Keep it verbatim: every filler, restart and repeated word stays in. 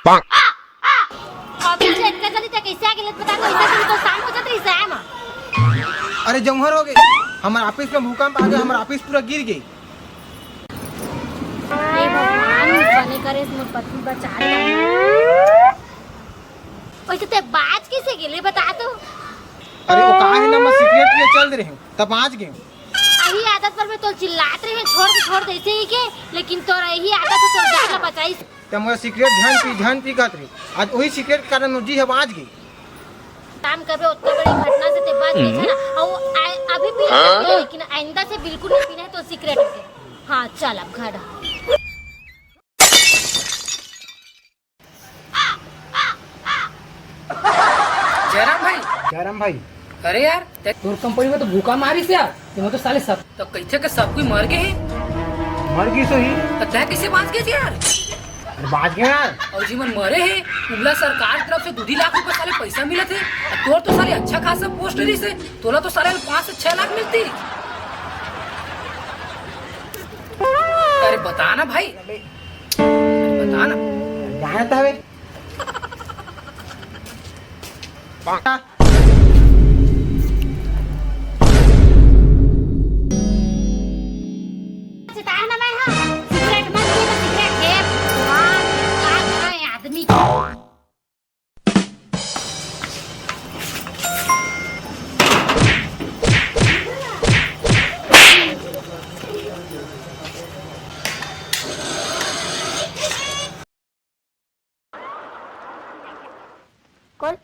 Office ले इतना जल्दी तक कैसे आ गेले, बता तो। ऐसा दिन तो शाम हो जात रही, शाम। अरे, जौहर हो गए, हमर ऑफिस में भूकंप आ गया, हमर ऑफिस पूरा गिर गई। हे भगवान, बने करे मोर पति बचा ले। वैसे ते बाज कैसे गेले, बता तो। अरे, वो कहा है ना, मैं सिगरेट पिए चल रहे हूँ, तब बाज गए। यही आदत पर मैं तो चिल्लात रहे, छोड़ दे, छोड़ दे, ऐसे ही के, लेकिन तोर यही आदत है, तोर जान ला बचाई। ते मोर सिगरेट झन पी, झन पी कहत रहे, आज वही सिगरेट के कारण मोर जी है बाज गई। काम करबे, उतना बड़ी घटना से ते बच गए, है ना? और आ-, अभी पी ले, लेकिन आइंदा से बिल्कुल नहीं पीना है तो सिगरेट के। हाँ, चल अब घर। जयराम भाई। जयराम भाई। अरे यार, ते तोर कंपनी में तो भूखा मारिस यार, ते में तो साले सब तो कइथे के सब कोई मर गए हैं। मर गई सही। तो तय कैसे बांच गए यार? अरे बांच गए यार। और जी मन मरे हैं, उमला सरकार तरफ से दो ढी लाख रुपए साले पैसा मिले थे। और तोर तो साले अच्छा खासा पोस्ट रही से, तोला तो साले पाँच से छह लाख मिलती। अरे बता ना भाई, अरे बता ना। जानता है। सितार ना मैं, हाँ, सिगरेट मत पी, तो सिगरेट है, भगवान, का है आदमी। कौन?